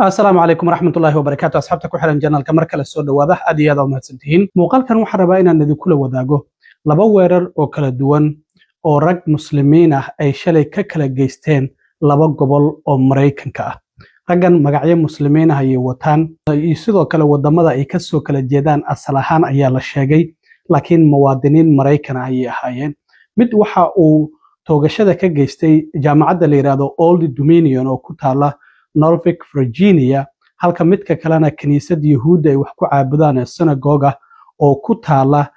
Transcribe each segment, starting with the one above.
Asalaamu calaykum waraxmatullaahi wabarakaatu. Asxaabta ku xiran channelka, mar kale soo dhawaada. Aad iyo aad aa umahadsantihiin. Muuqaalkan waxaan rabaa inaan idinkula wadaago laba weerar oo kala duwan oo rag Muslimiin ah ay shalay ka kala geysteen laba gobol oo Maraykanka ah. Raggan magacyo Muslimiin ah ayay wataan, iyo sidoo kale wadamada ay kasoo kala jeedaan asal ahaan ayaa la sheegay, laakiin muwaadiniin Maraykan ah ayay ahaayeen. Mid waxa uu toogashada ka geystay jaamacadda la yidhaahdo Old Dominion oo ku taala Norfolk, Virginia, halka midka kalena kiniisad Yahuudda ay wax ku caabudaan ee synagoga oo ku taala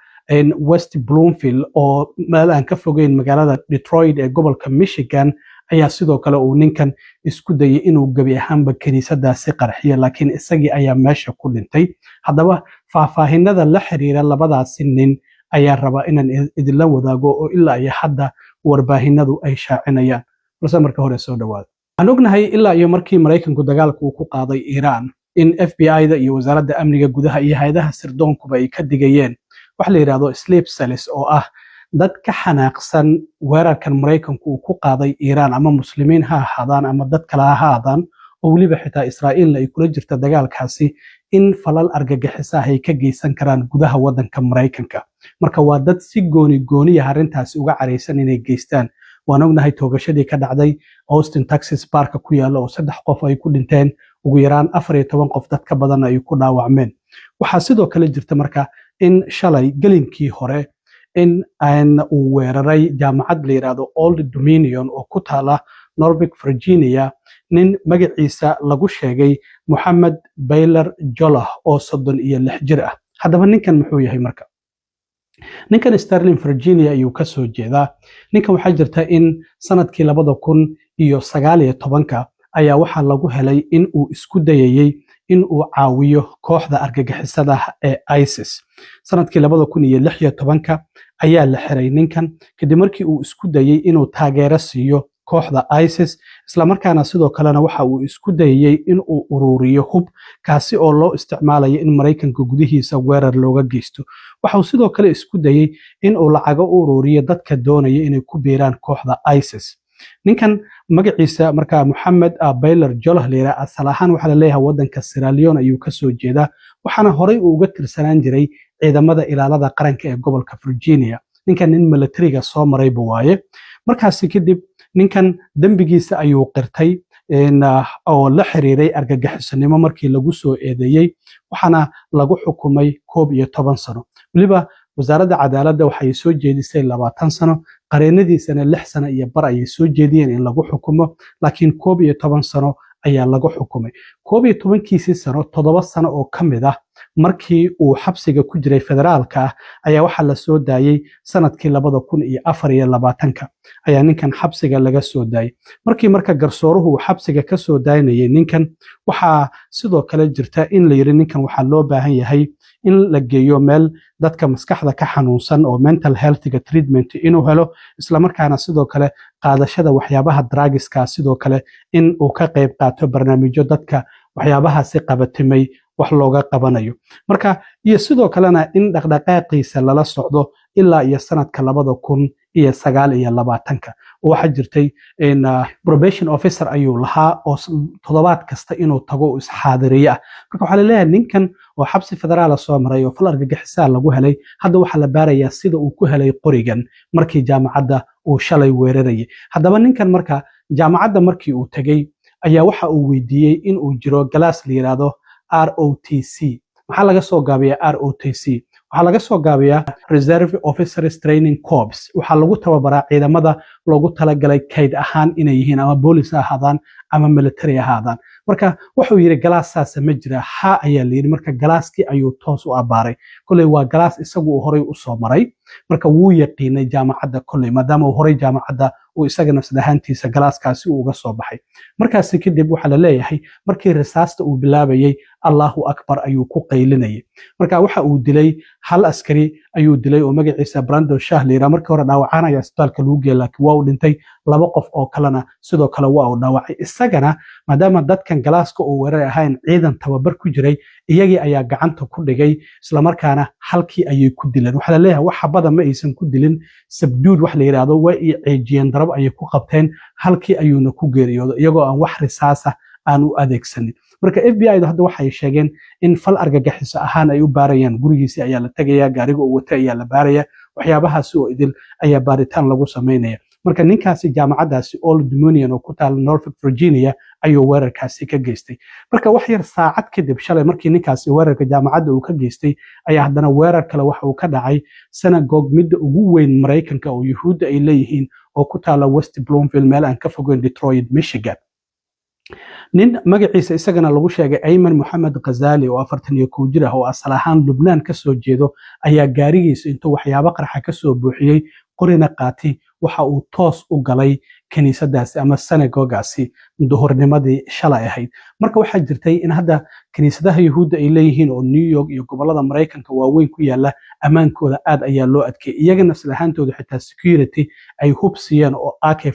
West Bloomfield, oo meel aan ka fogeyn magaalada Detroit ee gobolka Michigan, ayaa sidoo kale uu ninkan isku dayay inuu gebi ahaanba kiniisadaasi qarxiyo, laakiin isagii ayaa meesha ku dhintay. Haddaba faahfaahinada la xiriira labadaasi nin ayaa rabaa inaan idinla wadaago oo ilaa iyo hadda warbaahinadu ay shaacinayaan. Balse marka hore soo dhawaada. Waxaan ognahay ilaa iyo markii Maraykanku dagaalku uu ku qaaday Iiraan in FBI-da iyo Wasaaradda Amniga Gudaha iyo hay-adaha sirdoonkuba ay ka digayeen waxa la yidhahdo sleeper cells, oo ah dad ka xanaaqsan weerarkan Maraykanku uu ku qaaday Iiraan, ama Muslimiin ha ahaadaan ama dad kale ha ahaadaan, oo weliba xitaa Israa'iilna ay kula jirta dagaalkaasi, in falal argagixisa ah ay ka geysan karaan gudaha waddanka Maraykanka. Marka waa dad si gooni gooniya arrintaasi uga caraysan inay geystaan. Waan ognahay toogashadii ka dhacday Austin, Texas, baarka ku yaalla, oo saddex qof ay ku dhinteen, ugu yaraan 14 qof dad ka badan ay ku dhaawacmeen. Waxaa sidoo kale jirta marka in shalay gelinkii hore in uu weeraray jaamacad la yidhaahdo Old Dominion oo ku taala Norfolk, Virginia, nin magaciisa lagu sheegay Moxamed Bayler Jolah oo 36 jir ah. Haddaba ninkan muxuu yahay? Marka ninkan Sterling, Virginia ayuu ka soo jeedaa. Ninkan waxaa jirta in sanadkii 2019-ka ayaa waxaa lagu helay in uu isku dayayey in uu caawiyo kooxda argagixisada ee ISIS. Sanadkii 2016-ka ayaa la xiray ninkan, kadib markii uu isku dayey inuu taageero siiyo kooxda ISIS, islamarkaana sidoo kalena waxa uu isku dayayey in uu ururiyo hub, kaasi oo loo isticmaalayo in Maraykanka gudihiisa weerar looga geysto. Waxa uu sidoo kale isku dayey in uu lacago u ururiyo dadka doonaya inay ku biiraan kooxda ISIS. Ninkan magaciisa markaa Moxamed Bayler Jolah la yidhaha, asal ahaan waxaa la leeyahay waddanka Sierra Leone ayuu kasoo jeedaa, waxaana horey uu uga tirsanaan jiray ciidamada ilaalada qaranka ee gobolka Virginia. Ninkan nin militariga soo marayba waaye. Markaasi kadib ninkan dembigiisa ayuu qirtay oo la xiriiray argagixisanimo markii lagu soo eedeeyey, waxaana lagu xukumay 11 sano. Weliba Wasaaradda Cadaaladda waxay soo jeedisay 20 sano, qareenadiisana 6 sano iyo bar ayay soo jeediyeen in lagu xukumo, laakiin 11 sano ayaa lagu xukumay. 11-kiisii sano, 7 sano oo ka mid ah markii uu xabsiga ku jiray federaalka ah ayaa waxaa la soo daayey sanadkii 2024-ka ayaa ninkan xabsiga laga soo daayey. Markii marka garsooruhu uu xabsiga ka soo daynayay ninkan, waxaa sidoo kale jirta in la yidhi ninkan waxaa loo baahan yahay in la geeyo meel dadka maskaxda ka xanuunsan oo mental healthga treatment inuu helo, islamarkaana sidoo kale qaadashada waxyaabaha drugska, sidoo kale in uu ka qayb qaato barnaamijyo dadka waxyaabahaasi qabatimay wax looga qabanayo. Marka iyo sidoo kalena in dhaqdhaqaaqiisa lala socdo ilaa iyo sanadka 2029-ka. Waxaa jirtay probation officer ayuu lahaa oo toddobaad kasta inuu tago uu isxaadiriyo ah. Marka waxaa laleeyahay ninkan oo xabsi federaala soo maray oo fal argagixisaa lagu helay, hadda waxaa la baarayaa sida uu ku helay qorigan markii jaamacadda uu shalay weerarayay. Haddaba ninkan marka jaamacadda markii uu tegey ayaa waxa uu weydiiyey in uu jiro class la yidhaahdo ROTC. Maxaa laga soo gaabiyaa ROTC? Waxaa laga soo gaabiyaa Reserve Officers Training Corps. Waxaa lagu tababaraa ciidamada loogu talagalay kayd ahaan inay yihiin, ama boolis ha ahaadaan ama military ahaadaan. Marka wuxuu yidhi, "Class saasa ma jira?" "Ha," ayaa la yidhi. Marka classkii ayuu toos u abbaaray. Kolley waa class isagu uu horay usoo maray, marka wuu yaqiinay jaamacadda kolley, maadaama uu horay jaamacadda uu isaga nafsad ahaantiisa classkaasi uu uga soo baxay. Markaasi kadib waxaa la leeyahay markii risaasta uu bilaabayey, "Allahu akbar" ayuu ku qaylinayay. Marka waxa uu dilay hal askari ayuu dilay oo magaciisa Brandon Shah la yidhaha. Markii hore dhaawacaan ayaa isbitaalka lagu geeyay, laakiin waa uu dhintay. Laba qof oo kalena sidoo kale waa uu dhaawacay. Isagana maadaama dadkan classka uu weerar ahayn ciidan tababar ku jiray, iyagii ayaa gacanta ku dhigay, islamarkaana halkii ayay ku dileen. Waxaa la leeyahay wax xabada ma aysan ku dilin, sabduud wax la yidhaahdo, waa ii ceejiyeen, darab ayay ku qabteen, halkii ayuuna ku geeriyooday iyagoo aan wax risaasa aan u adeegsanin. Marka FBI da hadda waxay sheegeen in fal argagixiso ahaan ay u baarayaan. Gurigiisii ayaa la tegaya, gaariga uu watay ayaa la baaraya, waxyaabahaasi oo idil ayaa baaritaan lagu samaynaya. Marka ninkaasi jaamacaddaasi Old Dominion oo ku taala Norfolk, Virginia, ayuu weerarkaasi ka geystay. Marka wax yar saacad kadib shalay, markii ninkaasi weerarka jaamacadda uu ka geystay, ayaa haddana weerar kale waxa uu ka dhacay synagogue, midda ugu weyn Maraykanka oo Yuhuudda ay leeyihiin, oo ku taala West Bloomfield, meel aan ka fogeyn Detroit, Michigan. Nin magaciisa isagana lagu sheegay Ayman Moxamed Khazali, oo 41 jir ah, oo asal ahaan Lubnaan ka soo jeedo, ayaa gaarigiisa intuu waxyaabo qarxa ka soo buuxiyey, qorina qaatay, waxa uu toos u galay kiniisadaasi ama synagogaasi duhurnimadii shalay ahayd. Marka waxaa jirtay in hadda kiniisadaha Yuhuudda ay leeyihiin oo New York iyo gobolada Maraykanka waaweyn ku yaala ammaankooda aad ayaa loo adkeeyay. Iyaga nafsad ahaantooda xitaa security ay hub siiyeen oo AK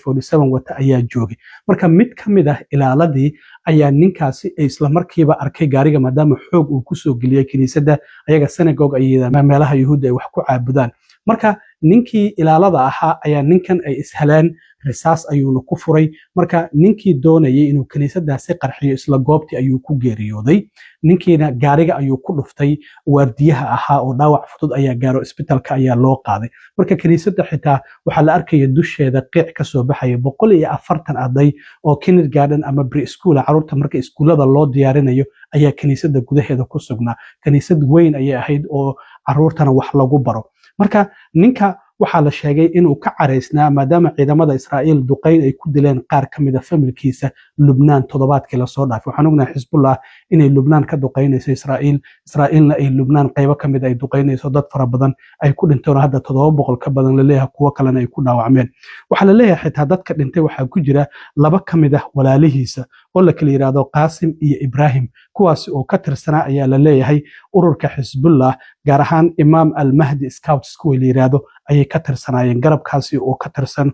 wata ayaa joogay. Marka mid ka mid ah ilaaladii ayaa ninkaasi isla markiiba arkay gaariga, maadaama xoog uu kusoo geliyey kiniisadda. Ayaga synagogue ay meelaha Yuhuudda ay wax ku caabudaan. Marka ninkii ilaalada ahaa ayaa ninkan ay isheleen, risaas ayuuna ku furay. Marka ninkii doonayay inuu kiniisadaasi qarxiyo isla goobtii ayuu ku geeriyooday. Ninkiina gaariga ayuu ku dhuftay waardiyaha ahaa, oo dhaawac fudud ayaa gaaro, isbitaalka ayaa loo qaaday. Marka kiniisadda xitaa waxaa la arkaya dusheeda qiic kasoo baxaya. 140 arday oo kindergarten ama preschool, carruurta marka iskuullada loo diyaarinayo, ayaa kiniisadda gudaheeda ku sugnaa. Kiniisad weyn ayay ahayd oo carruurtana wax lagu baro. Marka ninka waxaa la sheegay inuu ka caraysnaa maadaama ciidamada Israa'iil duqayn ay ku dileen qaar ka mid a familkiisa Lubnaan toddobaadkii lasoo dhaafay. Waxaan ognahay Xisbullah inay Lubnaan ka duqaynayso Israa'iil, Israa'iilna ay Lubnaan qaybo ka mid ay duqaynayso, dad fara badan ay ku dhinteen oo hadda 700 ka badan laleeyahay, kuwo kalena ay ku dhaawacmeen. Waxaa la leeyahay xitaa dadka dhintay waxaa ku jira laba ka mid ah walaalihiisa oo la kala yidhaahdo Qaasim iyo Ibraahim, kuwaasi oo ka tirsanaa ayaa la leeyahay ururka Xisbullah, gaar ahaan Imaam Almahdi Scouts kuwa la yidhaahdo ayay ka tirsanaayeen, garabkaasi oo ka tirsan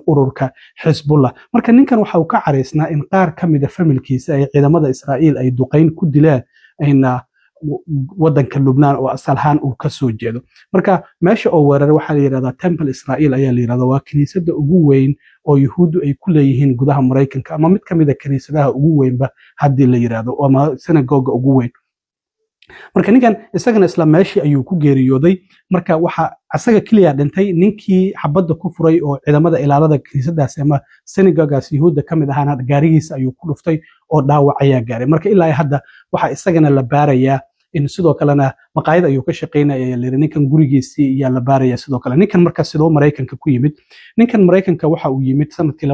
ururka Xisbullah. Marka ninkan waxa uu ka caraysnaa in qaar ka mida familkiisa ay ciidamada Israa'iil ay duqayn ku dileen wadanka Lubnaan oo asal ahaan uu ka soo jeedo. Marka meesha oo weeraray waxaa la yidhahdaa Temple Israel ayaa la yidhahdaa. Waa kiniisadda ugu weyn oo Yuhuuddu ay ku leeyihiin gudaha Maraykanka, ama mid ka mid a kiniisadaha ugu weynba haddii la yidhahdo, ama synagoga ugu weyn. Marka ninkan isagana isla meeshii ayuu ku geeriyooday. Marka waxa asaga keliya dhintay ninkii xabadda ku furay oo ciidamada ilaalada kiniisadaasi ama synagogaas Yuhuudda ka mid ahaana gaarigiisa ayuu ku dhuftay oo dhaawac ayaa gaaray. Marka ilaa hadda waxaa isagana la baarayaa in sidoo kalena maqaayad ayuu ka shaqaynaya ayaa la yidhi ninkan, gurigiisii ayaa la baaraya sidoo kale. Ninkan marka sidoo Maraykanka ku yimid? Ninkan Maraykanka waxa uu yimid sanadkii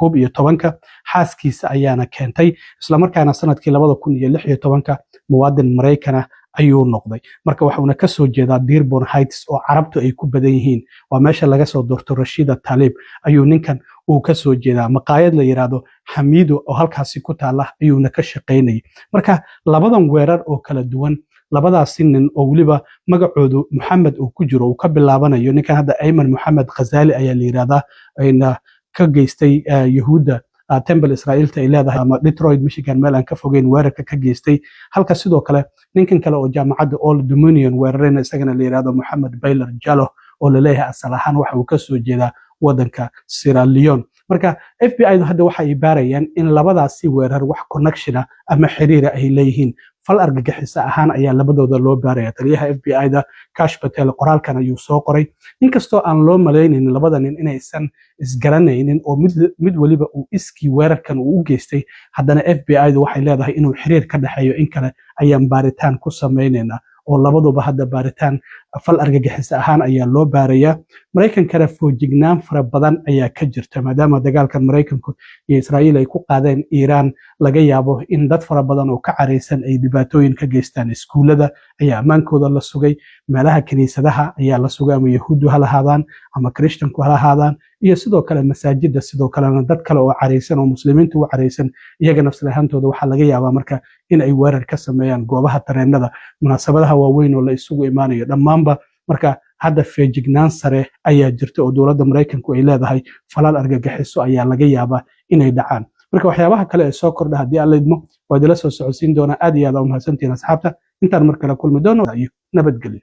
2011-ka, xaaskiisa ayaana keentay, islamarkaana sanadkii 2016-ka muwaadin Maraykana ayuu noqday. Marka waxuuna kasoo jeedaa Dearborn Heights oo Carabtu ay ku badan yihiin, waa meesha laga soo doorto Rashida Talib, ayuu ninkan uu kasoo jeedaa. Maqaayad la yidhaahdo Xamido oo halkaasi ku taala ayuuna ka shaqaynayay. Marka labadan weerar oo kala duwan, labadaasi nin oo weliba magacoodu Moxamed uu ku jiro, uu ka bilaabanayo ninkan hadda Ayman Moxamed Khazali ayaa la yidhahdaa, ayna ka geystay Yuhuudda Temple Israa'iilta ay leedahay ama Detroit, Michigan, meel aan ka fogeyn weerarka ka geystay, halka sidoo kale ninkan kale oo jaamacadda Old Dominion weerarayna isagana la yidhahdo Moxamed Bayler Jalloh, oo laleeyahay asal ahaan waxa uu kasoo jeedaa wadanka Sierra Leone. Marka FBI du hadda waxa ay baarayaan in labadaasi weerar wax connection ah ama xiriira ay leeyihiin. Fal argagixiso ahaan ayaa labadooda loo baaraya. Taliyaha FBI da Kash Patel qoraalkan ayuu soo qoray. Inkastoo aan loo malaynaynin labada nin inaysan isgaranaynin oo mid weliba uu iskii weerarkan uu u geystay, haddana FBI du waxay leedahay inuu xiriir ka dhexeeyo in kale ayaan baaritaan ku samaynaynaa, oo labaduba hadda baaritaan fal argagixiso ahaan ayaa loo baarayaa. Maraykankana foojignaan fara badan ayaa ka jirta, maadaama dagaalkan Maraykanku iyo Israa'iil ay ku qaadeen Iiraan laga yaabo in dad fara badan oo ka caraysan ay dhibaatooyin ka geystaan. Iskuullada ayaa ammaankooda la sugay, meelaha kiniisadaha ayaa la sugay, ama Yahuuddu ha lahaadaan ama Kirishtanku ha lahaadaan, iyo sidoo kale masaajidda. Sidoo kalena dad kale oo caraysan oo Muslimiinta u caraysan iyaga nafsad ahaantooda waxaa laga yaabaa marka in ay weerar ka sameeyaan goobaha tareenada, munaasabadaha waaweyn oo la isugu imaanayo dhammaanba. Marka hadda feejignaan sare ayaa jirta oo dowladda Maraykanku ay leedahay falaal argagixiso ayaa laga yaabaa inay dhacaan. Marka waxyaabaha kale ee soo kordha, haddii Alla idmo, waa idila soo socodsiin doonaa. Aad iyo aad aa umahadsantihiin asxaabta. Intaan mar kale kulmi doono iyo nabadgelyo.